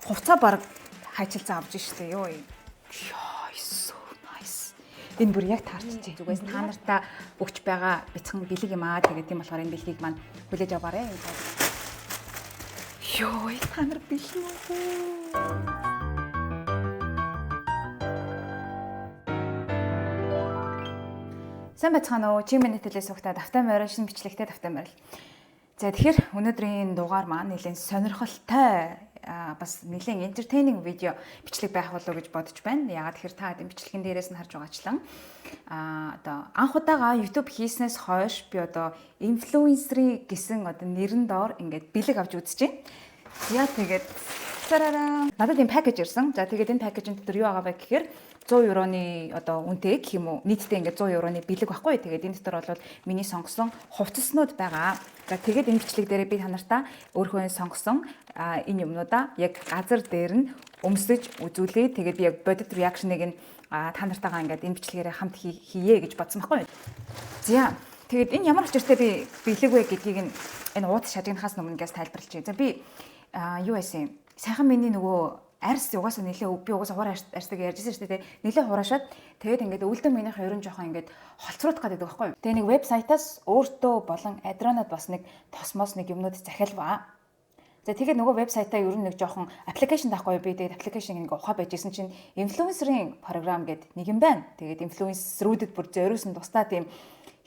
Хувцаа баг хайчилцан авч штэ ёо. Ёо, so nice. Энэ бүр яг таарчжээ. Зүгээс та нартаа өгч байгаа бяцхан бэлэг юм аа. Тэгээд тийм болохоор энэ бэлгийг маань хүлээж аваарай. Ёо, та нар бэлэн үү? Сайн байцгаана уу? Чи миний төлөө суугтаа давтай морил шинэ бичлэгтэй давтай морил. За, тэгэхээр өнөөдрийн дугаар маань нэлээд сонирхолтой, бас нэлээд entertaining видео бичлэг байх болов уу гэж бодож байна. Яагаад тэгэхээр та энэ бичлэгэн дээрээс нь харж байгаачлан одоо анх удаага YouTube хийснээс хойш би одоо инфлюенсерийн гэсэн одоо нэрэн доор ингээд бэлэг авч үзэж байна. За, тэгээд царараа надад энэ package ирсэн. За, тэгээд энэ package ийн дотор юу байгаа вэ гэхээр 100 евроны одоо үнэтэй гэх юм уу, нийтдээ ингээд 100 евроны бэлэг байхгүй. Тэгээд энэ дотор бол миний сонгосон хувцаснууд байгаа. За, тэгээд энэ бичлэг дээрээ би та нартаа өөрийнхөө сонгосон энэ юмнуудаа яг газар дээр нь өмсөж үзүүлээ. Тэгээд би яг бодит reaction ыг нь та нартайгаа ингээд энэ бичлэгээрээ хамт хийе гэж бодсон байхгүй. За, тэгээд энэ ямар учиртай би бэлэг вэ гэдгийг нь энэ ууд шажигнахаас өмнө ингээс тайлбарлаж. За, би юу байсан юм? Сайхан миний нөгөө арьс угаасаа нэлээ, би угаасаа хур арьсдаг ярьжсэн шүү дээ. Нэлээ хураашаад тэгээд ингээд өвлдөн минийх ерөн жоохон ингээд холцруулах гэдэг байхгүй юу. Тэгээ нэг вебсайтаас өөртөө болон Адронод бас нэг тосмоос нэг юмнууд захиалваа. За, тэгээд нөгөө вебсайтаа ер нь нэг жоохон application таахгүй, би тэгээд application нэг ухаа байжсэн чинь инфлюенсерийн програм гэдэг нэг юм байна. Тэгээд инфлюенсерүүдэд бүр зориулсан тусдаа тийм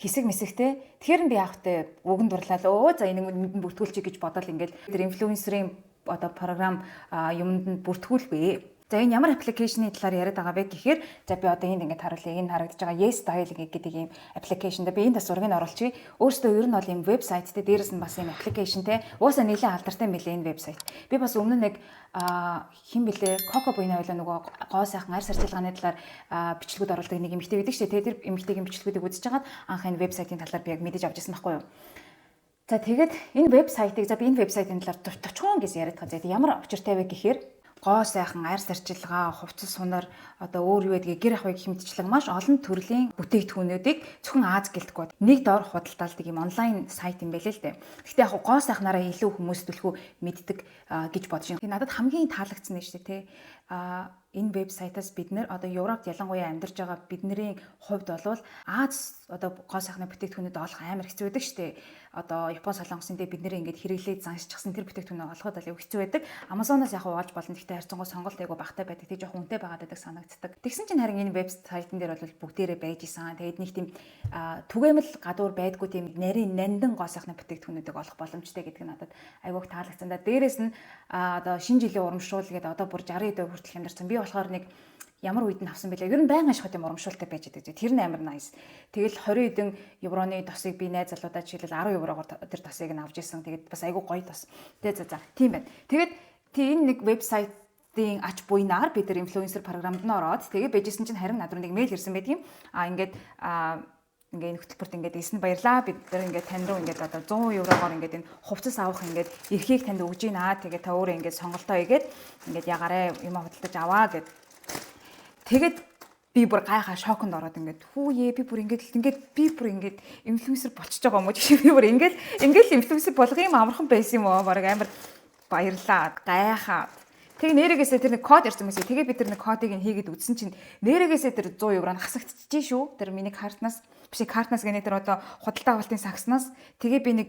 хэсэг мэсэгтэй. Тэгэхээр нь би яахтай үгэн дурлал, өө за, энэ юмд нь бүртгүүлчих гэж бодоод ингээд тэр инфлюенсерийн одоо програм юмд нь бүртгүүлвэ. За, энэ ямар application ы талаар яриад байгаа вэ гэхээр, за, би одоо энд ингээд харуулъя. Энэ харагдаж байгаа YesStyle гэдэг ийм application да, би энд бас зургийг оруулчихъя. Өөрөөсөө ер нь бол ийм вебсайт те, дээрэс нь бас ийм application те. Угаасаа нэлээд алдартай мэлээ энэ вебсайт. Би бас өмнө нэг хэн бэлээ, Коко Буйна байлаа, нөгөө гоо сайхан арьс арчилгааны талаар бичлэгүүд оруулдаг нэг эмэгтэй байдаг шүү дээ. Тэр эмэгтэйгийн бичлэгүүдийг үзэж хагаад анх энэ вебсайтын талаар би яг мэдэж авч ирсэн байхгүй юу. За, тэгээд энэ вебсайтыг, за, би энэ вебсайтын талаар товчхон гэж яриад байгаа. За, ямар учиртай вэ гэхээр гоо сайхан арьс арчилгаа, хувцас сунар, одоо өөр юу гэдгийг, гэр ахуй гэх мэтчлэн маш олон төрлийн бүтээгдэхүүнүүдийг зөвхөн Ази гэлтгүй нэг дор худалдаалдаг юм онлайн сайт юм байлээ л дээ. Гэхдээ яг гоо сайхнараа илүү хүмүүс түлхүү мэддэг гэж бодож байна. Надад хамгийн таалагдсан нь шүү дээ, тэ. Энэ вебсайтаас бид нэр одоо Европт ялангуяа амьдарч байгаа бидний хувьд болвол Ази одоо гоо сайхны бүтээгдэхүүнүүд олох амар хэцүү байдаг шүү дээ. Одоо Япон, Солонгосын дээр бид нэр ингээд хэрэглээд заншчихсан тэр бүтээгдэхүүнээ олоход бол хэцүү байдаг. Amazon-оос яг олж болно. Гэхдээ харьцангуй сонголт айгу багтай байдаг. Тэг жоохон үнэтэй байгаад байдаг санагддаг. Тэгсэн чинь харин энэ вебсайтн дээр бол бүгдээрээ байж исэн. Тэгээд нэг тийм түгээмэл гадуур байдгүй тийм нарийн нандин гоо сайхны бүтээгдэхүүнүүдийг олох боломжтой гэдэг нь надад айгуух таалагдсан. Да, дээрээс нь одоо шинэ жилийн урамшуул гэдэг одоо бүр 60 дөө хүртэл хямдарсан. Би болохоор нэг ямар үед нь авсан бэлээ. Ер нь байнгын шахад юм урамшуултай байж байдаг. Тэр нь амар nice. Тэгэл 20 хэдэн евроны тосыг би найз залуудаа жишээлбэл 10 еврогоор тэр тосыг нь авч исэн. Тэгээд бас айгүй гоё тос. Тэгээ за, тийм байна. Тэгээд тий, энэ нэг вебсайтын ач буйнаар би тэр инфлюенсер програмд нь ороод тэгээ байжсэн чинь харин над руу нэг мэйл ирсэн байдаг юм. Ингээд ингээ энэ хөтөлбөрт ингээд ирсэн баярлаа. Бид нар ингээд тань руу ингээд одоо 100 еврогоор ингээд энэ хувцас авах ингээд эрхийг танд өгж байна. Тэгээд та өөрөө ингээд сонголтоо хийгээд ингээд ягаарэ юм худалдаж аваа гэд. Тэгээд би бүр гайхаа шоконд ороод ингээд хүүе, би бүр ингээд ингээд би бүр ингээд инфлюенсер болчихж байгаа юм уу, би бүр ингээд ингээд инфлюенсер болох юм амархан байсан юм уу, баг амар баярлаа, гайхаад. Тэг нэрээгээсээ тэр нэг код ирсэн байсан. Тэгээ би тэр нэг кодыг нь хийгээд үзсэн чинь нэрээгээсээ тэр 100 евро нь хасагдчихжээ шүү. Тэр миний картнаас биш, картнаас гэнэ, тэр одоо худалдаа авалтын сагснаас. Тэгээ би нэг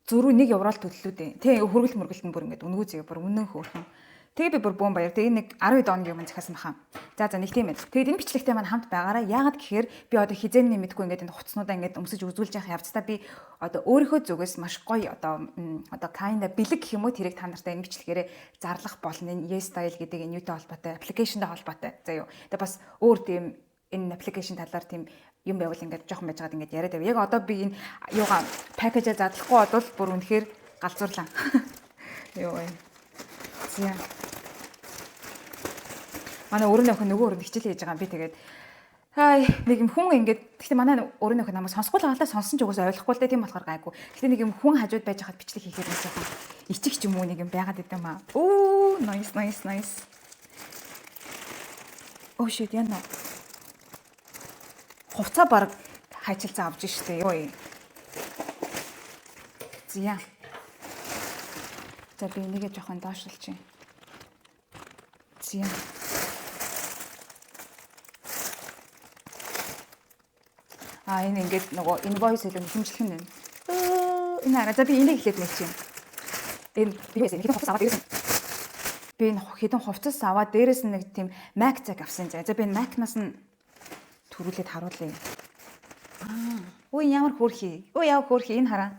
зөрүү 1 евро л төллөө дээ. Тэг хөргөл мөргөлт нь бүр ингээд үнгүү зэгээ, бүр үнэн хөөрхөн. Тэгээ би бүр бөөн баяр. Тэгээ нэг 10 хоногийн өмнө захиалсан баха. За, нэг тийм байна. Тэгээд энэ бичлэгтэй маань хамт байгаараа. Яагаад гэхээр би одоо хизээний мэдгүй ингээд энэ хувцснуудаа ингээд өмсөж үзүүлж явах явцдаа би одоо өөрийнхөө зүгээс маш гоё одоо kinda бэлэг гэх юм уу, тэрийг та нартай энэ бичлэгээрээ зарлах болно. Энэ YesStyle гэдэг энэ юутай холбоотой, application тай холбоотой. За юу. Тэгээ бас өөр тийм энэ application талаар тийм юм байвал ингээд жоохон байж байгаад ингээд яриад байв. Яг одоо би энэ юугаа package аа задлахгүй бол бүр үнэхээр галзуурлаа. Юу вэ? За. Манай өрөөний охин нөгөө өрөөнд хичээл хийж байгаа юм. Би тэгээд хай нэг юм хүн ингээд, гэхдээ манай өрөөний охин намайг сонсохгүй л байгаа л да, сонсон ч угсаа ойлгохгүй л дээ, тийм болохоор гайгүй. Гэхдээ нэг юм хүн хажууд байж хахад бичлэг хийхээр нэг жоохон ичих ч юм уу, нэг юм байгаад идэм аа. Оо, nice, nice, nice. Oh shit, яна. Хувцаа баг хайчилцан авч штэ юу юм. За. За, би энийгээ жоохон доошлж чинь. Зя. А, энэ ингээд нөгөө invoice илүү хэмжлэх нь байна. Энэ хараа. За, би энийг эхлээд нэг чинь. Энэ би юу хэдэн хувцас аваад дээрээс нь би энэ хэдэн хувцас аваад дээрээс нь нэг тийм майк цаг авсан. За, би энэ майкнаас нь төрүүлээд харуулъя. Аа. Үй, ямар хөөрхий. Үй, яа хөөрхий, энэ хараа.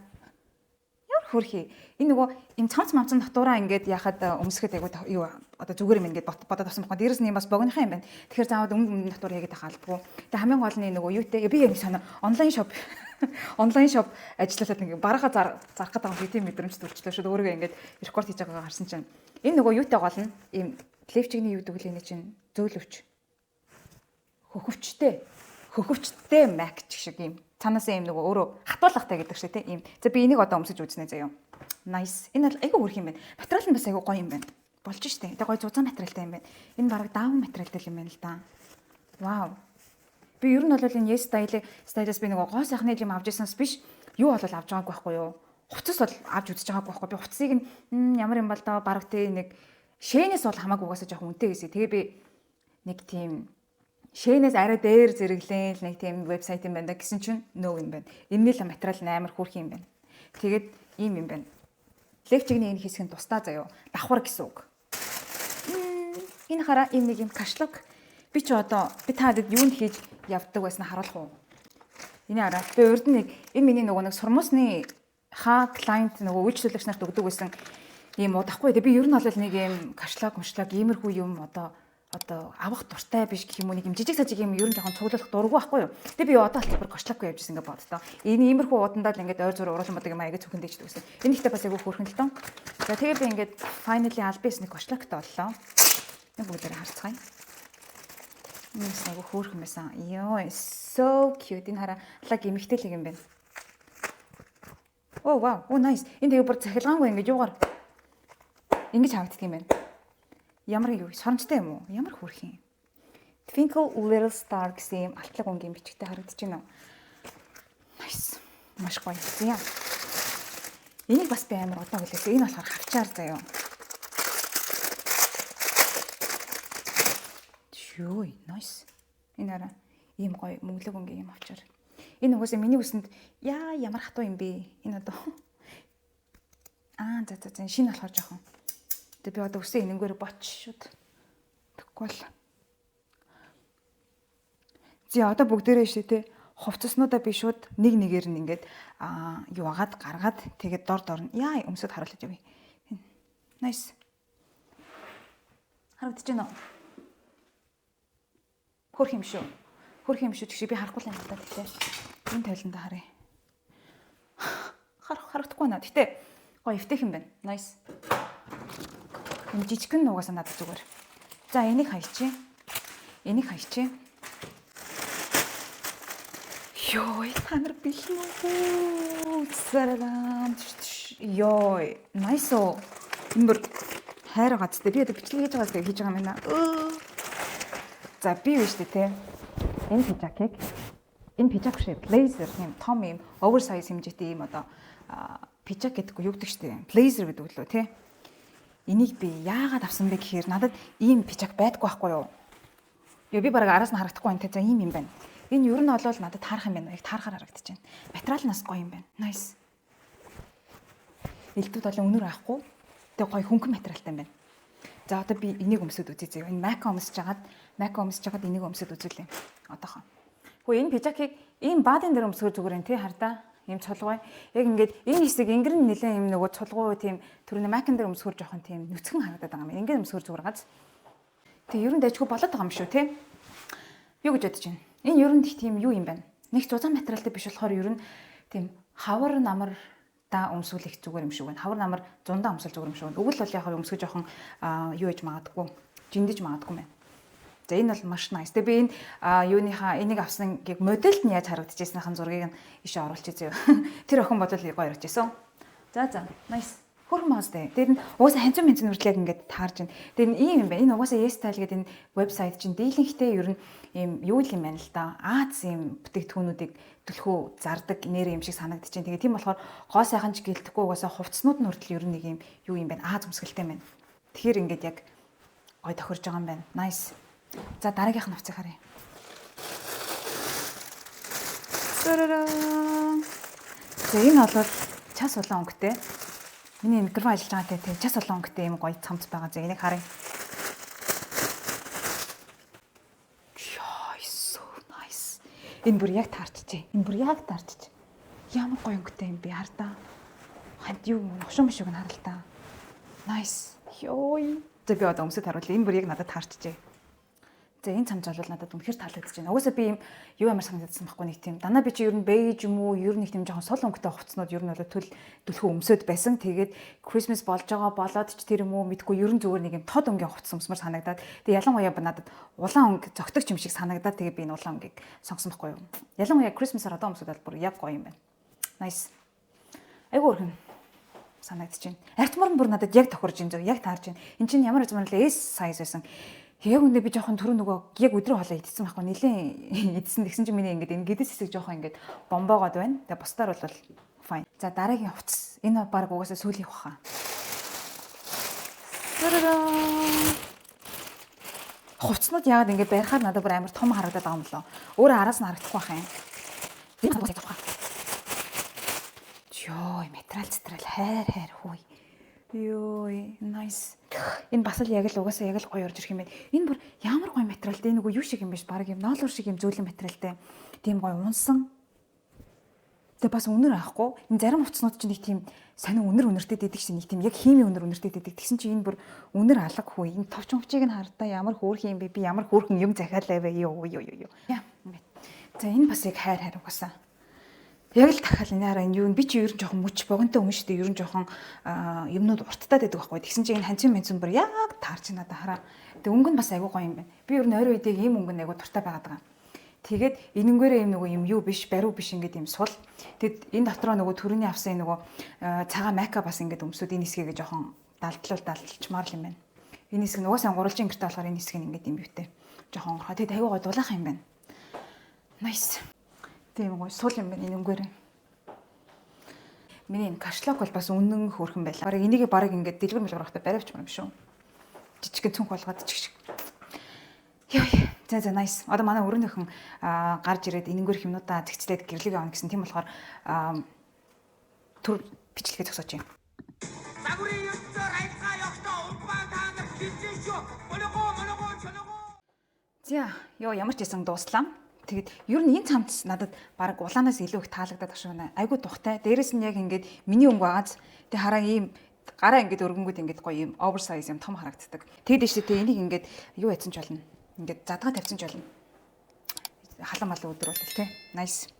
Ямар хөөрхий. Энэ нөгөө юм цамц мамцан дотоороо ингээд яхад өмсөхөд айгу юу одоо зүгээр юм ингээд бодоод авсан байхгүй. Дээрээс нь юм бас богинохан юм байна. Тэгэхээр заавал өмнө өмнө дотор хийгээд байх албагүй. Тэгээ хамгийн гол нь нөгөө юутэй би яг соно онлайн shop ажиллуулаад ингээд бараага зарах гэдэг юм шиг тийм мэдрэмж төрчлөө шүү. Өөрийгөө ингээд рекорд хийж байгаагаа харсан чинь энэ нөгөө юутай гол нь ийм левчигний юу гэдэг вэ, чинь зөөлөвч хөхөвчтэй хөхөвчтэй майк шиг юм цаанаас юм нөгөө өөрөө хатуулгатай гэдэг шиг тийм. За, би энийг одоо өмсөж үзнэ заяа. Nice. Энэ бол айгүй хөөрхөн юм байна. Материал нь бас айгүй гоё юм байна. Болж штэ. Тэгээ гоё зузаан материалтай юм байна. Энэ бараг даавн материалтай юм байна л да. Вау. Би ер нь бол энэ YesStyle Style-аас би нөгөө гоо сайхны юм авч ирсэнс биш. Юу бол авч байгаагүй байхгүй юу? Хувцас бол авч үзэж байгаагүй байхгүй. Би хувцсыг нь ямар юм бол даа, бараг тий нэг Shein-ээс бол хамаагүй угаасаа жоохон үнэтэй гэсэн. Тэгээ би нэг тийм Shein-ээс арай дээр зэрэглэн л нэг тийм вебсайт юм байна да гэсэн чинь нөө юм байна. Энэний л материал нь амар хөөрхөн юм байна. Тэгээд ийм юм байна. Левчигний энэ хэсэг нь тусдаа заяо. Давхар гэсэн үг. Энэ хараа, ийм нэг юм кашлог. Би чи одоо би таадад юунд хийж явдаг байсан харуулах уу? Энэ хараа. Би урд нь нэг энэ миний нөгөө нэг сурмуусны хаа client нөгөө үйлчлүүлэгч нарт өгдөг байсан ийм удахгүй. Тэгээ би ер нь бол нэг юм кашлог, мшлог иймэрхүү юм одоо авах дуртай биш гэх юм уу, нэг юм жижиг сажиг юм ер нь жоохон цуглуулах дургу байхгүй юу. Тэгээ би одоо л бүр кошлоггүй явж исэн ингээ боддоо. Энэ иймэрхүү удандаа л ингээд ойр зур уруулан бодог юм аяга цүхэн дээждэг гэсэн. Энэ ихтэй бас айгүй хөөрхөн л доо. За, тэгээ би ингээд finally албан ёсны кошлогтой боллоо. Нэг бүгдээрээ харцгаая. Энэ бас айгүй хөөрхөн байсан. Йоо, so cute. Энэ хараа, лаг эмэгтэйлэг юм байна. Оо, вау. Оо, nice. Энэ тэгээ бүр цахилгаангүй ингээд юугаар ингэж харагддаг юм байна. Ямар юу, соронцтой юм уу? Ямар хөөрхөн юм. Twinkle Little Star гэсэн юм алтлаг өнгийн бичгтэй харагдаж байна уу? Nice. Маш гоё. За. Энийг бас би амар удаан хүлээсэн. Энэ болохоор хавчаар заяа. Йой, nice. Энэ хараа, ийм гоё мөнгөлөг өнгийн юм авчаар. Энэ угаасаа миний үсэнд яа ямар хатуу юм бэ? Энэ одоо Аа, за за за, шинэ болохоор жоохон. Тэгээ би одоо үсээ энэнгээр боч шүүд. Тэггүй бол. За, одоо бүгдээрээ шээ те хувцаснуудаа би шууд нэг нэгээр нь ингээд юу агаад гаргаад тэгээд дор дор нь яа өмсөд харуулж явъя. Nice. Харагдаж байна уу? Хөрх юм шүү. Хөрх юм шүү чи, би харахгүй л юм л та тэгтээ. Энэ тойлондоо харъя. Харах харагдахгүй байна. Гэтэ гоё эвтэйх юм байна. Nice. Энэ жижигхэн нугасаа надад зүгээр. За, энийг хайчи. Энийг хайчи. Йой, та нар бэлэн үү? Саралам. Йой, nice оо. Энэ бүр хайр гацтай. Би одоо бичлэг хийж байгаас хийж байгаа юм байна. За, би биш үү те. Энэ пижакийг, энэ пижак биш, blazer, юм том юм oversize хэмжээтэй юм одоо пижак гэдэггүй юу гэдэг штэ. Blazer гэдэг лөө те. Энийг би яагаад авсан бэ гэхээр надад ийм пижак байдаггүй байхгүй юу? Йоо, би бараг араас нь харагдахгүй байна те. За, ийм юм байна. Энэ ер нь бол надад таарах юм байна. Яг таарахаар харагдаж байна. Материал нас гоё юм байна. Nice. Элдвүүд олон үнэр авахгүй. Тэгээ гоё хөнгөн материалтай юм байна. За, одоо би энийг өмсөд үзье заяа. Энэ майка өмсөж хагаад энийг өмсөд үзүүлээ. Одоохоо. Хөө, энэ пижакийг ийм баадын дээр өмсгөр зүгээр юм тий, хардаа. Ийм цулгуй. Яг ингээд энэ хэсэг ингэрэн нэлээ юм нөгөө цулгуй тийм түрүүний майкан дээр өмсгөр жоохон тийм нүцгэн харагдаад байгаа юм. Ингээд өмсгөр зүгээр гац. Тэг ер нь дайжгүй болоод байгаа юм шүү тий. Юу гэж бодож байна? Энэ ер нь их тийм юу юм байна. Нэг зузаан материалтай биш болохоор ер нь тийм хавар намар да өмсвөл их зүгээр юм шиг байна. Хавар намар зундаа өмсөл зүгээр юм шиг байна. Өвөл бол яг өмсгөж жоохон юу яж магадгүй. Жиндэж магадгүй юм байна. За, энэ бол маш nice. Тэгээ би энэ юуныхаа энийг авсан яг модельд нь яаж харагдчихсныхын зургийг нь ишээ оруулчих зөө. Тэр охин бодвол гоё харагдчихсан. За, nice. Хөрхөн маастай. Тэр нь угаасаа ханцун мэнцэн хүртэл яг ингээд таарж байна. Тэр нь ийм юм байна. Энэ угаасаа YesStyle гэдэг энэ вебсайт чинь дийлэнхтэй ер нь ийм юу л юм байна л да. Аз ийм бүтээгдэхүүнүүдийг түлхүү зардаг нэр юм шиг санагдчихээн. Тэгээ тийм болохоор гоо сайхан ч гэлтэхгүй угаасаа хувцснууд нь хүртэл ер нь нэг юм юу юм байна. Аз өмсгөлтэй юм байна. Тэгэхээр ингээд яг Гой тохирж байгаа юм байна. Nice. За, дараагийнх нь хувцсыг харъя. Тарараа. За, энэ бол час улаан өнгөтэй. Миний микрофон ажиллаж байгаатай, тийм, час улаан өнгөтэй ийм гоё цамц байгаа. За, энийг харъя. Йой, so nice. Энэ бүр яг таарчжээ. Энэ бүр яг таарчж. Ямар гоё өнгөтэй юм бэ, хардаа. Ханд юу новшин биш үг нь харал та. Nice. Йой. За, би одоо өмсөд харуул. Энэ бүр яг надад таарчжээ. За, энэ цамц бол надад үнэхэр таалагдж байна. Угаасаа би юм юу ямар санагдсан байхгүй, нэг тийм. Дандаа би чи ер нь бейж юм уу, ер нь нэг тийм жоохон сул өнгөтэй хувцснууд ер нь бол төл түлхүү өмсөд байсан. Тэгээд Christmas болж байгаа болоод ч тэр юм уу мэдгүй, ер нь зүгээр нэг юм тод өнгийн хувцас өмсмөр санагдаад. Тэгээд ялангуяа надад улаан өнгө зохидог юм шиг санагдаад, тэгээд би энэ улаан өнгийг сонгосон байхгүй юу. Ялангуяа Christmas-аар одоо өмсөд бол бүр яг гоё юм байна. Nice. Айгуу өрхөн санагдаж байна. Арт мөр нь бүр надад яг тохирж байна, зөв яг таарж байна. Энд чинь ямар ч юм S size байсан. Яг үндэ би жоохон түрүү нөгөө яг өдрийн хоолоо идсэн байхгүй, нилээн идсэн. Тэгсэн чинь миний ингээд энэ гэдэс хэсэг жоохон ингээд бомбоогоод байна. Тэгээ бусдаар бол fine. За, дараагийн хувцас. Энэ баг угаасаа сүүлийн баха. Тарараа. Хувцснууд яагаад ингэ барихаар надад бүр амар том харагдаад байгаа юм болоо. Өөрөө араас нь харагдахгүй байх юм. Йой, материал цэтрэл хайр хайр хүй. Йой, nice. Энэ бас л яг л угаасаа яг л гоё орж ирэх юм байна. Энэ бүр ямар гоё материалтай. Энэ нөгөө юу шиг юм биш, баг юм ноолуур шиг юм зөөлөн материалтай. Тийм гоё унсан. Тэгээ бас үнэр авахгүй. Энэ зарим хувцснууд чинь нэг тийм сонин үнэр үнэртэй дэдэг чинь, нэг тийм яг химийн үнэр үнэртэй дэдэг. Тэгсэн чинь энэ бүр үнэр алга хүү. Энэ товч мовчийг нь хардаа, ямар хөөрхөн юм бэ? Би ямар хөөрхөн юм захиалаа вэ? Йоо ёо ёо. Яа. За, энэ бас яг хайр хайр угаасаа. Яг л дахиад энэ хараа, энэ юу, би чи ер нь жоохон мөч богонтой хүн шүү дээ. Ер нь жоохон юмнууд урттаад байдаг байхгүй. Тэгсэн чинь энэ ханчин мэнцэн бүр яг таарч надад, хараа. Тэг өнгө нь бас айгуу гоё юм байна. Би ер нь ойр үеийг ийм өнгө нь айгуу дуртай байгаад байгаа. Тэгээд энэнгээрээ юм нөгөө юм юу биш, бариу биш, ингээд юм сул. Тэгэд энэ дотроо нөгөө төрөний авсан нөгөө цагаан майка бас ингээд өмсөд энэ хэсгийг жоохон далдлуул далдалчмаар л юм байна. Энэ хэсэг нь угаасаа гурвалжин гэрте болохоор энэ хэсэг нь ингээд юм юутэй. Жоохон онгорхоо. Тэгэд айгуу гоё дулаахан юм байна. Nice. Тийм гоё сул юм байна энэ өнгөөрөө. Миний энэ кашлок бол бас үнэн хөөрхөн байлаа. Бараг энийг бараг ингээд дэлгүр мэлгүр байхдаа барай авчмаар юм шүү. Жижигхэн цүнх болгоод чиг шиг. Йой. За за, nice. Одоо манай өрөөнийхэн гарч ирээд энэнгээр юмнуудаа зэгцлээд гэрлэг авна гэсэн. Тийм болохоор түр бичлэгээ зогсоож байна. Загварын ертөнцөөр аялгаа явахдаа умбаа та нар хилжээ шүү. Молого молого чолого. За, ёо, ямар ч байсан дууслаа. Тэгээд ер нь энэ цамц надад баг улаанаас илүү их таалагдаад байгаа шиг байна. Айгуу тухтай. Дээрэс нь яг ингээд миний өнгө байгааз. Тэг хараа, ийм гараа ингээд өргөнгүүд ингээд гоё юм oversize юм том харагддаг. Тэгэд тийш тэ энийг ингээд юу яцсан ч болно. Ингээд задгаа тавьсан ч болно. Халан малан өдөр бол тэ. Nice.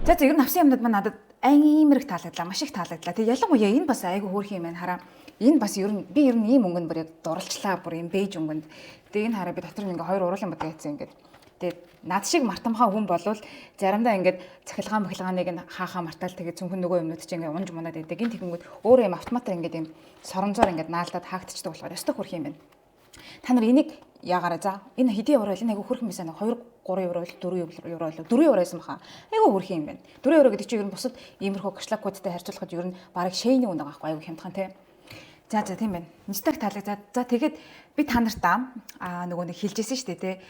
За за, ер нь авсан юмнууд маань надад амар их таалагдлаа, маш их таалагдлаа. Тэг ялангуяа энэ бас айгу хөөрхөн юм байна. Хараа. Энэ бас ер нь би ер нь ийм өнгөнд бүр яг дурлцлаа, бүр ийм бейж өнгөнд. Тэг энэ хараа, би дотор нь ингээ хоёр уруулын бодог хийсэн ингээд. Тэгээд над шиг мартамхаа хүн болвол заримдаа ингээд цахилгаан махилгааныг нь хаахаа мартаал, тэгээд цүнхэн нөгөө юмнууд чинь ингээд унж мунаад идэг. Энэ тэгэнгүүт өөрөө юм автоматар ингээд юм соронзоор ингээд наалдаад хаагдчихдаг болохоор ёстой хөөрхөн юм байна. Та нар энийг яагаараа, за, энэ хэдийн евро вэ? Энэ айгу хөөрхөн байсан. 2 3 евро л, 4 евро л, 4 евро байсан баха. Айгу хөөрхөн юм байна. 4 евро гэдэг чинь ер нь бусад иймэрхүү кашлакуудтай харьцуулахад ер нь бараг Shein-ий үнэ байгаа байхгүй, айгу хямдхан те. За за, тийм байна. Нистаг таалаг. За за, тэгээд би та нарт нөгөө нэг хэлжсэн шүү дээ, те.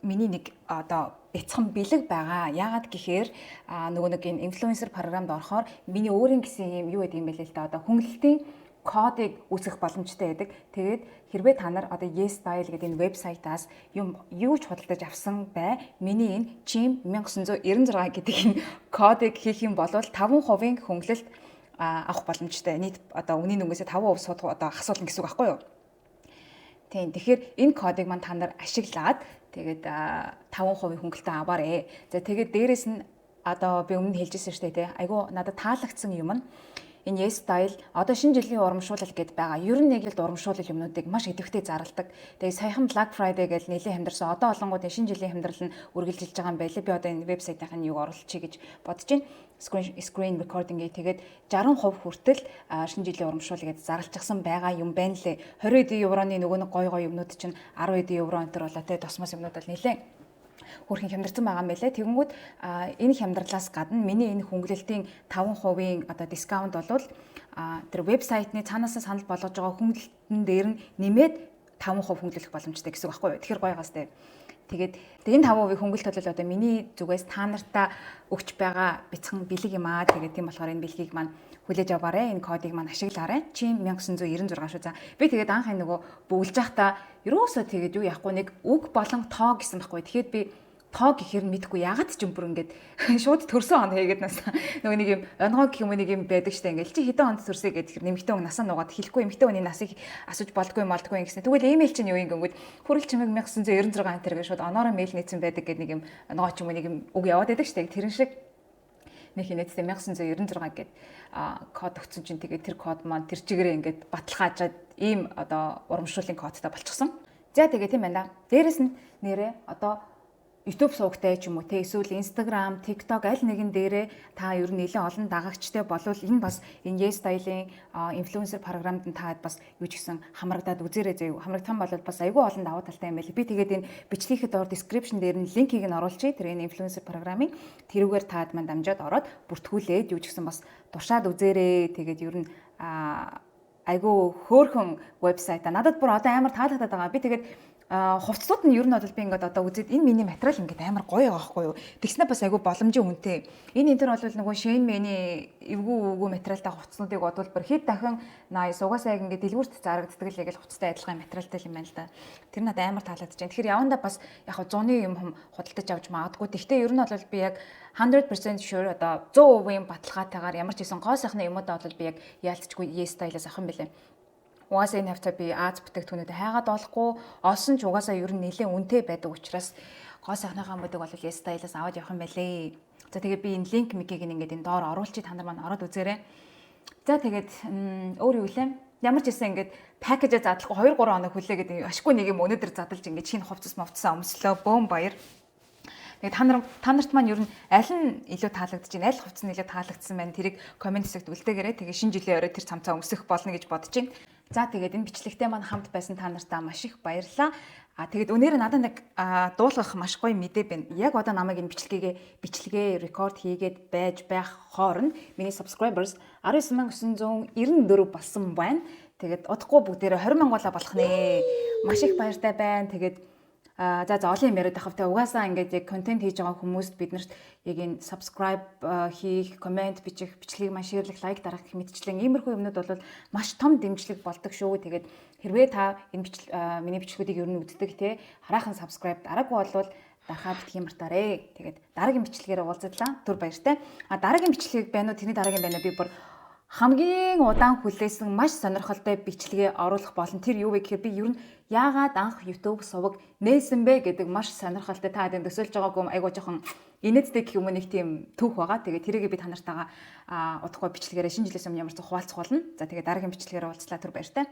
Миний нэг одоо бяцхан бэлэг байгаа. Яагаад гэхээр нөгөө нэг энэ инфлюенсер програмд орохоор миний өөрийн гэсэн юм юу гэдэг юм бэ л да, одоо хөнгөлөлтийн кодыг үүсгэх боломжтой байдаг. Тэгээд хэрвээ та нар одоо YesStyle гэдэг энэ вебсайтаас юм юу ч худалдаж авсан бай, миний энэ CHIM 1996 гэдэг энэ кодыг хийх юм бол 5% хөнгөлөлт авах боломжтой. Нийт одоо үнийн нүгээс 5% суудах, одоо хасуулна гэсэн үг байхгүй юу? Тийм. Тэгэхээр энэ кодыг маань та нар ашиглаад тэгээд 5% хөнгөлөлтөө аваарэ. За, тэгээд дээрэс нь одоо би өмнө хэлжсэн шүү дээ, тий. Айгу надад таалагдсан юм нь энэ YesStyle одоо шинэ жилийн урамшуулал гэд байгаа. Ер нь яг л урамшуулал юмнуудыг маш идэвхтэй зарладаг. Тэгээ саяхан Black Friday гэж нэлээд хямдарсан. Одоо олонгууд шинэ жилийн хямдрал нь үргэлжилж байгаа юм байлээ. Би одоо энэ вебсайтын юг оруулчихъя гэж бодож байна. Screen recording-ийг. Тэгээд 60% хүртэл шинэ жилийн урамшуулал гэж зарлчихсан байгаа юм байна лээ. 20 евроны нөгөө нэг гой гой юмнууд чинь 10 евро энэ төр болоо те, тосмос юмнууд бол нэлээд хөөрхөн хямдарсан байгаа юм байлээ. Тэгэнгүүт энэ хямдралаас гадна миний энэ хөнгөлөлтийн 5% одоо discount болвол тэр вебсайтны цаанаасаа санал болгож байгаа хөнгөлөлтөн дээр нь нэмээд 5% хөнгөлөх боломжтой гэсэн үг байхгүй юу? Тэгэхээр гоё гас тэ. Тэгээд энэ 5% хөнгөлт бол одоо миний зүгээс та нартаа өгч байгаа бяцхан бэлэг юм аа. Тэгээд тийм болохоор энэ бэлгийг маань хүлээж аваарай. Энэ кодыг маань ашиглаарай. Чи 1996 шүү. За, би тэгээд анх энэ нөгөө бөглөж байхдаа ерөөсөө тэгээд юу яахгүй, нэг үг болон тоо гэсэн байхгүй. Тэгэхээр би тоо гэхэр нь мэдэхгүй, ягаад ч юм бүр ингээд шууд төрсөн он хийгээд, нас нөгөө нэг юм онгоо гэх юм уу, нэг юм байдаг штэ. Ингээд чи хэдэн онд төрсэй гэхээр нэмэгтэй хүн насаа нугаад хэлэхгүй, эмэгтэй хүний насыг асууж болдгоо молдгоо гэсэн. Тэгвэл имэйл чинь юу юм гингүүд хүрэл чимэг 1996 ан тэр гэж шууд оноороо мэйл нийцсэн байдаг гэдэг нэг юм онгоо ч юм уу, нэг юм үг яваад байдаг штэ. Тэрэн шиг нэг хинээдтэй 1996 гээд код өгсөн чинь тэгээд тэр код маань тэр чигээрээ ингээд баталгаажаад ийм одоо урамшууллын кодтой болчихсон. За, тэгээ тийм байна да. Дээрэс нь нэрээ одоо YouTube сувагтай ч юм уу те, эсвэл Instagram, TikTok аль нэгэн дээрээ та ер нь нэлээд олон дагагчтай болвол энэ бас энэ YesStyle-ийн инфлюенсер програмд нь та бас юу ч гэсэн хамрагдаад үзээрэй заяа. Хамрагдах юм бол бас айгүй олон давуу талтай юм байли. Би тэгээд энэ бичлэгийн доор description дээр нь линкийг нь оруулчихъя. Тэр энэ инфлюенсер програмын тэрүүгээр таад маань дамжаад ороод бүртгүүлээд юу ч гэсэн бас туршаад үзээрэй. Тэгээд ер нь айгүй хөөрхөн вебсайт. Надад бүр одоо амар таалагдаад байгаа. Би тэгээд хувцсууд нь ер нь бол би ингээд одоо үзээд энэ миний материал ингээд амар гоё байгаа байхгүй юу. Тэгснэ бас айгүй боломжийн үнэтэй. Энэ энэ төр бол нөгөө Shein мэний эвгүй үгүй материалтай хувцснуудыг бодвол бүр хэд дахин nice, угаасаа яг ингээд дэлгүүрт зарагддаг л яг л хувцастай адилхан материалтай юм байна л да. Тэр надад амар таалагдаж байна. Тэгэхээр явандаа бас яг зуны юм хум худалдаж авч магадгүй. Гэхдээ ер нь бол би яг 100% sure, одоо 100% баталгаатайгаар ямар ч гэсэн гоо сайхны юмудаа бол би яг яалтчгүй YesStyle-аас авах юм билээ. Угаасаа энэ хавцаа би Аз бүтээгдэхүүнүүдэд хайгаад олохгүй, олсон ч угаасаа ер нь нэлээд үнэтэй байдаг учраас гоо сайхныхаа юмуудыг бол YesStyle-аас аваад явах юм байлээ. За, тэгээд би энэ линк микийг ингээд энэ доор оруулчих, та нар маань ороод үзээрэй. За, тэгээд өөр юу лээ? Ямар ч гэсэн ингээд package ээ задлахгүй 2 3 хоног хүлээгээд ашгүй нэг юм өнөөдөр задалж ингээд шинэ хувцас мовцсон өмслөө, бөөм баяр. Тэгээд та нарт маань ер нь аль нь илүү таалагдж байна, аль хувцас нь илүү таалагдсан байна, тэрийг comment хэсэгт үлдээгээрэй. Тэгээ шинэ жилийн орой тэр цамцаа өмсөх болно гэж бодож байна. За, тэгээд энэ бичлэгтэй маань хамт байсан та нартаа маш их баярлалаа. А тэгээд өнөөдөр надад нэг дуулгах маш гоё мэдээ байна. Яг одоо намайг энэ бичлэгээ рекорд хийгээд байж байх хооронд миний subscribers 19,994 болсон байна. Тэгээд удахгүй бүгдээрээ 20 мянга болох нэ. Маш их баяртай байна. Тэгээд за, олон юм яриад байхав те, угаасаа ингээд яг контент хийж байгаа хүмүүст биднэрт яг энэ subscribe хийх, comment бичих, бичлэгийг маань share лэх, like дарах гэх мэтчлэн иймэрхүү юмнууд бол маш том дэмжлэг болдог шүү. Тэгээд хэрвээ та энэ бичлэг, миний бичлэгүүдийг ер нь үздэг те, хараахан subscribe дараагүй болвол дарахаа битгий мартаарэ. Тэгээд дараагийн бичлэгээр уулзлаа. Түр баяртай. А дараагийн бичлэг байна уу? Тэрний дараагийн байна уу? Би бүр хамгийн удаан хүлээсэн маш сонирхолтой бичлэгээ оруулах болно. Тэр юу вэ гэхээр би ер нь яагаад анх YouTube суваг нээсэн бэ гэдэг маш сонирхолтой, та хэдэн төсөөлж байгаагүй айгуу жоохон инээдтэй гэх юм уу, нэг тийм түүх байгаа. Тэгээ тэрийг би та нартайгаа удахгүй бичлэгээрээ шинэ жилээс өмнө ямар ч хуваалцах болно. За, тэгээ дараагийн бичлэгээр уулзлаа, түр баяртай.